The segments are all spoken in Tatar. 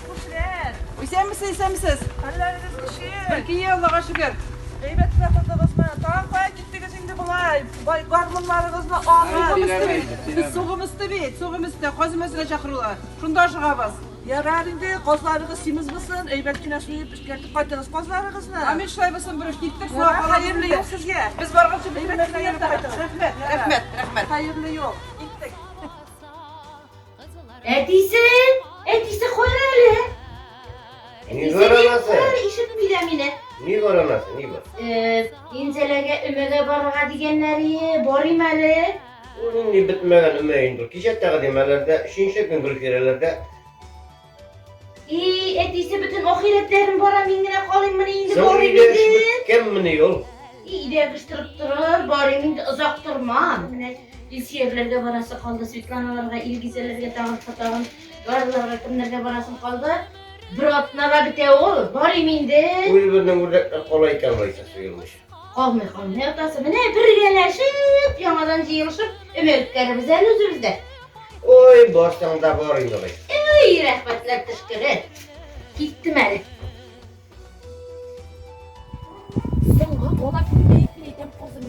күршеләр. Исәнмесез, исәнмесез. Хәлләрегез ничек? Бер Аллага шөкер. Әйбәт кенә тордыгызмы? Тагын кая киттегез инде болай? Бай гармуннарыгызны алып. Сугым өсте бит, сугым өсте, каз өмәсенә чакырулар. Шунда ашыгабыз. Ярар инде, казларыгыз симез булсын, әйбәт кенә суеп эшкәртеп кайтыгыз казларыгызны. Амин, шулай булсын, берүк киттек, Ярар, соңга хәерле юл сезгә. Без барганчы бөтен Әйбәт нәрсә кенә йөреп кайтыгыз. Рәхмәт, рәхмәт, рәхмәт. Хәерле юл. Киттек. Әтисе, әтисе кара әле. Ни Әтисе, бар анасы? кара, ишетми дә мине. Ни бар анасы, ни бар? Инзәләгә өмәгә барырга дигәннәре, барыйм әле. Ул нинди бетмәгән өмә инде ул. Кичә тәкъдимәләрдә, өченче көн Гөлфирәләрдә. И, әтисе бөтен ахирәтләрем бара, мин генә калыйммыни инде, Соң барыйм өйдә эш инде. беткәнмени ул? И, өйдә кыштырып торыр, барыйм инде, озак тормам. Менә Илсөярләргә барасы калды, Светланаларга, Илгизәләргә тагын тагын, Лараларга кемнәргә барасым калды. Бер атнага бетә ул, барыйм инде. Үзебезнең үрдәкләр кала икән алайса суелмыйча. Калмый, калмый атасы. Менә бергәләшеп, яңадан җыелышып, өмә үткәрербез әле үзебездә. Ой, барсаң да бар инде алайса. Эй, рәхмәтләр төшкере. Киттем әле. Соңга кала күрмәйек, мин әйтәм, казым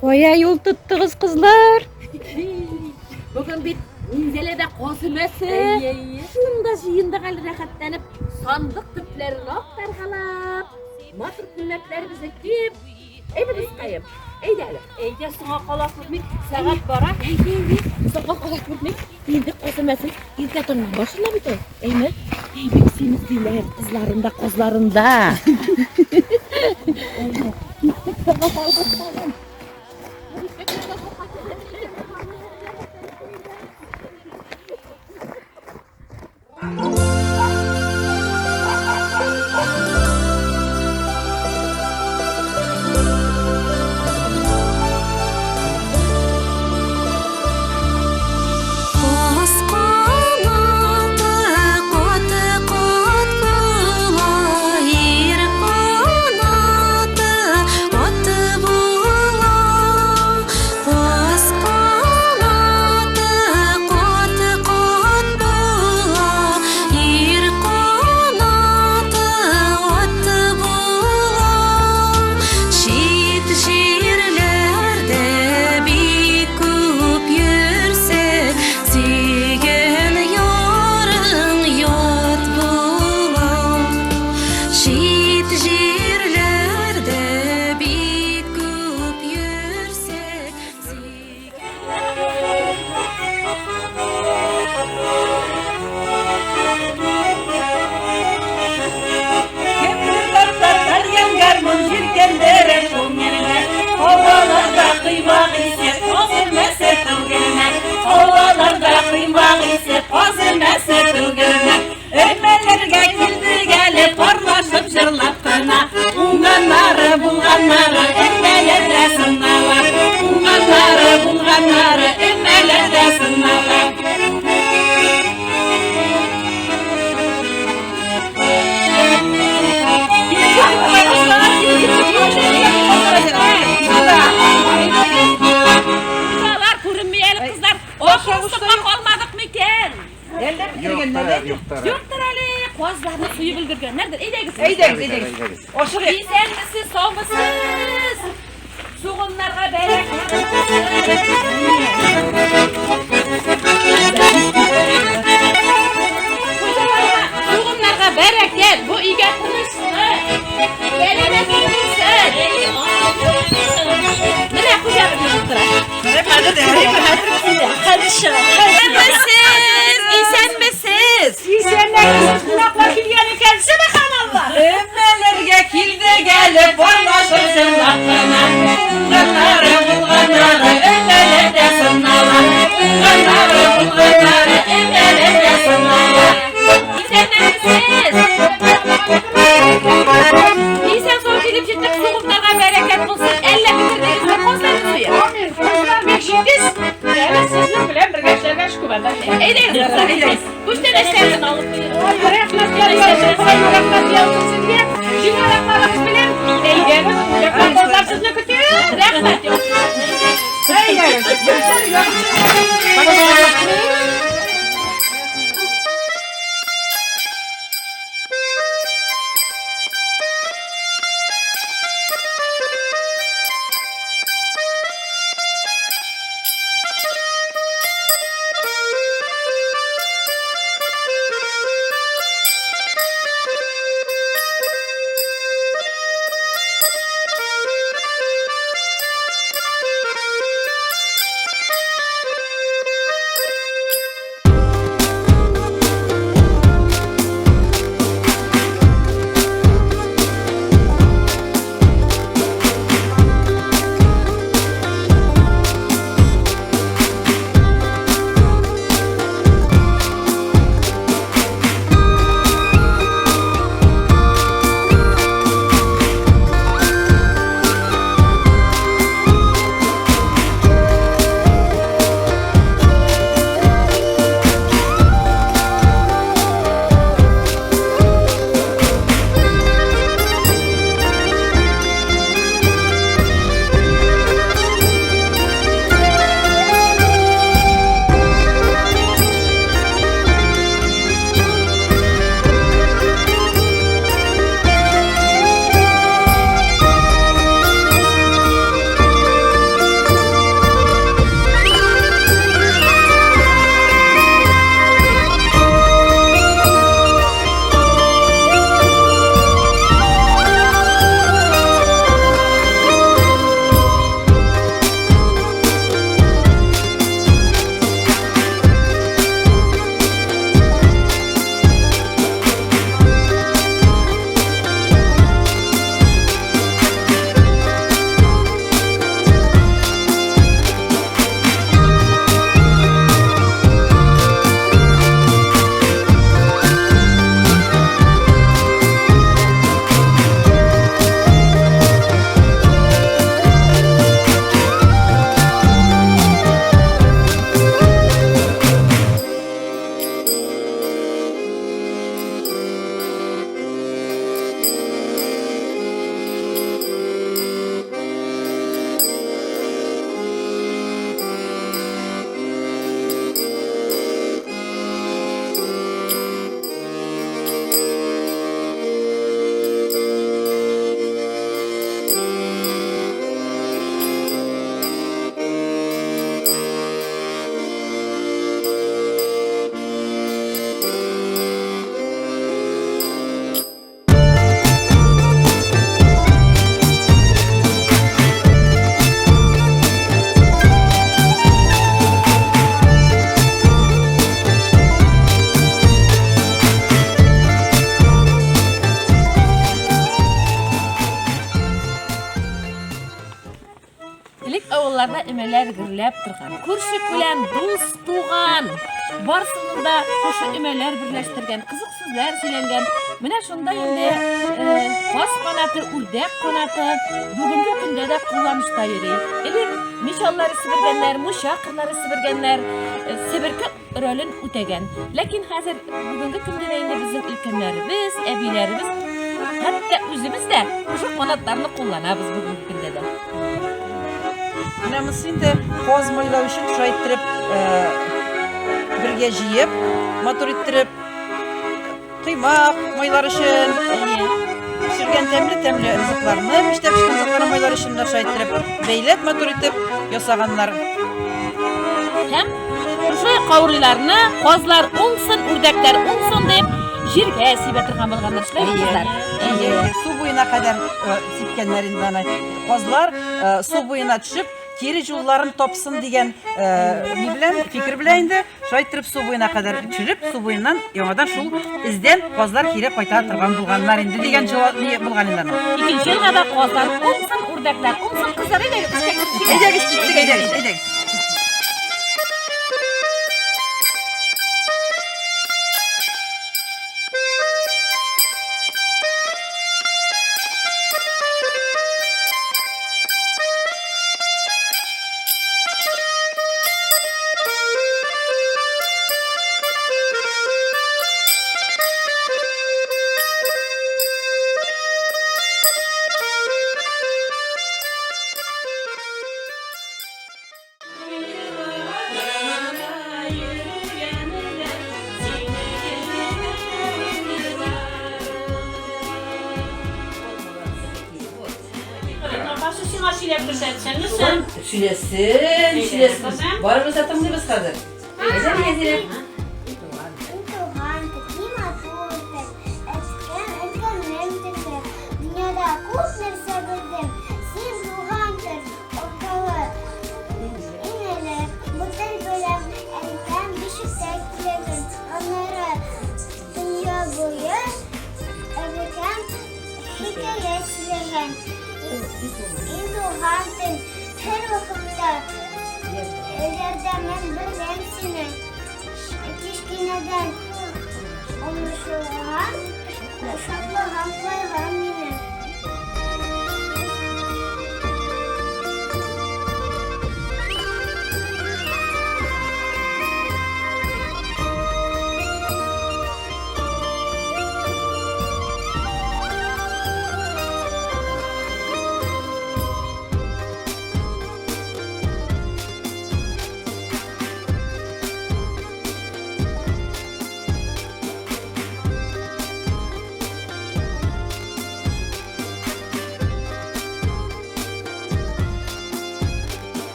Кая юл тоттыгыз, кызлар? Бүген бит Минзәләдә каз өмәсе. Шунда җыендык әле рәхәтләнеп, сандык төпләрен актаргалап, матур күлмәкләребезне киеп. Әйбәт дускаем, әйдә әле. Әйдә, соңга кала күрмик, сәгать бара. Әйдә, әйдә, соңга кала күрмик. Инде каз өмәсен иртә таңнан башлана бит ул. Әйме? Әй, бик симез диләр, кызларында, казларында. Киттек, соңга калдык тагын. Каз канаты каты-кат була, ир канаты каты була. Каз канаты каты-кат була, ир канаты каты була. Чит җирләрдә бик күп йөрсәң, сөйгән ярың ят була. Чит җирләрдә бик күп йөрсәң, сөйгән Кемдер тартар гармун җилкәндерә күңелне. Һаваларда коймак исе, каз өмәсе түгелме? Һаваларда коймак исе, каз өмәсе түгелме? Өмәләргә килдек әле парлашып җырлап кына. Уңганнары, булганнары өмәләрдә сыналар. Уңганнары, булганнары өмәләрдә сыналар. Алар күренми әле, кызлар. Ахыры соңга калмадык микән? Әллә бетергәннәр? Юктыр әле, казларны суеп өлгергәннәрдер. Әйдәгез. Әйдәгез, әйдәгез. Ашыгыйк. Исәнмесез, саумысыз? Сугымнарга бәрәкәт булсын. Хуҗаларга, сугымнарга бәрәкәт, бу өйгә тынычлык. Сәламәтлек булсын. Менә хуҗабыз утыра. Исәнмесез, исәнмесез. Исәнмесез, кунаклар килгән икән. Сөбханалла. Өмәләргә килдек әле парлашып җырлап кына. Уңганнары, булганнары өмәләрдә сыналар. Уңганнары, булганнары өмәләрдә сыналар. Исәнмесез. Исән сау килеп җиттек, сугымнарга бәрәкәт булсын. Әллә бетердегезме казларны суеп? Амин. Кызлар бик җитез. Әле сезнең белән бергә эшләргә эш күп әле. Әйдәгез, кызлар, әйдәгез. Күчтәнәчләрне алып куегыз. Рәхмәт яусын, Ходай рәхмәт яусын сезгә. Җиңелрәкләрегез белән. Әйдәгез, бүләкләр казлар сезне көтә. Рәхмәт яусын. Әйдәгез. өмәләр гөрләп торган. Күрше күлән, дус, туган. Барысының да шушы өмәләр берләштергән, кызык сүзләр сөйләнгән. Менә шунда инде э, каз канаты, үрдәк канаты бүгенге көндә дә кулланышта йөри. Элек мич аллары себергәннәр, мунча кырлары себергәннәр, э, себерке ролен үтәгән. Ләкин хәзер бүгенге көндә дә инде безнең өлкәннәребез, әбиләребез, хәтта үзебез дә шушы канатларны кулланабыз бүгенге көндә дә. Менә монысы инде каз майлау өчен шулай иттереп э, бергә җыеп, матур иттереп Коймак майлар өчен, пешергән тәмле-тәмле ризыкларны, мичтә пешкән ризыкларны майлар өчен менә шулай иттереп, бәйләп матур итеп ясаганнар. Һәм шушы каурыйларны казлар уңсын, үрдәкләр уңсын дип җиргә сибә торган булганнар, шулай бит, кызлар? Әйе, су буена кадәр э, сипкәннәр инде аны. Казлар э, су буена төшеп, кире юлларын тапсын дигән э, ни белән, фикер белән инде Шулай иттереп су буена кадәр төшереп, су буеннан яңадан шул эздән казлар кире кайта торган булганнар инде дигән җавап ни булган инде аның. Икенче елга да казлар уңсын, үрдәкләр уңсын, кызлар әйдәгез, эшкә керешик. Әйдәгез, киттек, әйдәгез, әйдәгез. Апасы сиңа сөйләп күрсәтсенме соң? Сөйләсен, сөйләсен. Барыбыз да тыңлыйбыз хәзер. Әйдә, Нәзирә. Туган тел, ни матур тел, әткәм, әнкәмнең теле. Дөньяда күп нәрсә белдем, син туган тел аркылы. Иң элек бу тел белән әнкәм бишектә киләген, аннары дөнья буе әбекәм Хикәя сөйләгән. Иң туган тел һәр вакытта ярдәмен беләм синең. Кечкенәдән аңлашылган, шатлыгым, кайгым минем.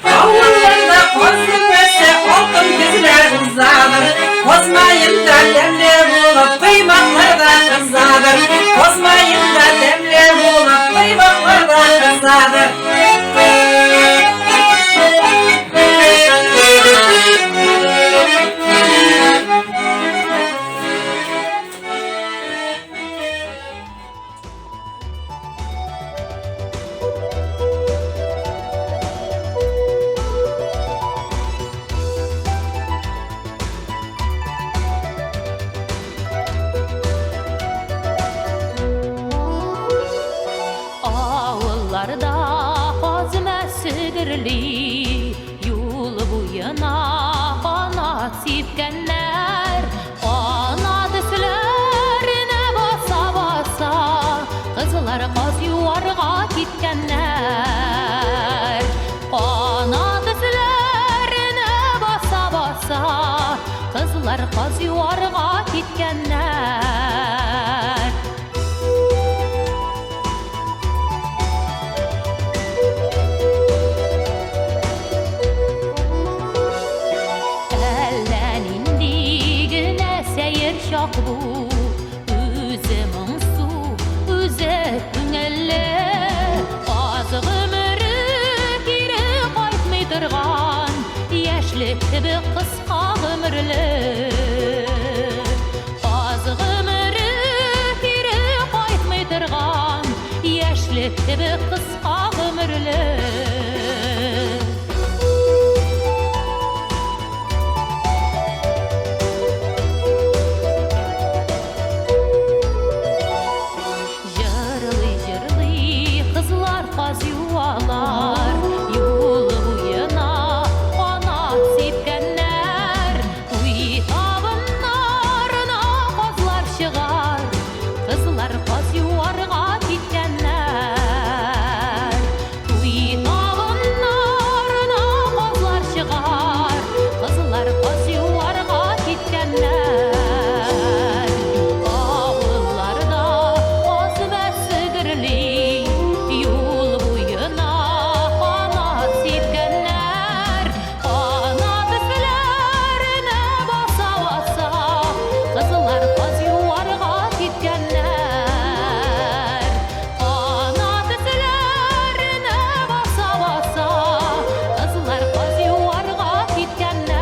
Авылларда каз өмәсе алтын көзләр узадыр. Каз маенда тәмле булып коймаклар да кызадыр. Каз маенда тәмле булып коймаклар да кызадыр. Кызлар каз юарга киткәннәр. Әллә нинди генә сәер чак бу, үзе моңсу, үзе күңелле. Аз гомере кире кайтмый торган, яшьлек кебек кыска гомерле. Аз гомере кире кайтмый торган, яшьлек кебек кыска гомерле. Җырлый-җырлый кызлар каз юалар, юл буена канат сипкәннәр. Туй табыннарына казлар чыгар, кызлар каз юарга киткәннәр. Туй табыннарына казлар чыгар, кызлар каз юарга киткәннәр. Авылларда каз өмәсе гөрли, юл буена канат сипкәннәр. Канат өсләренә баса-баса, кызлар каз юарга киткәннәр. Канат өсләренә баса-баса, кызлар каз юарга киткәннәр.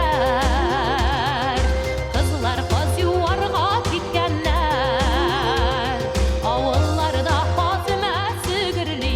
Кызлар каз юарга киткәннәр. Авылларда каз өмәсе гөрли.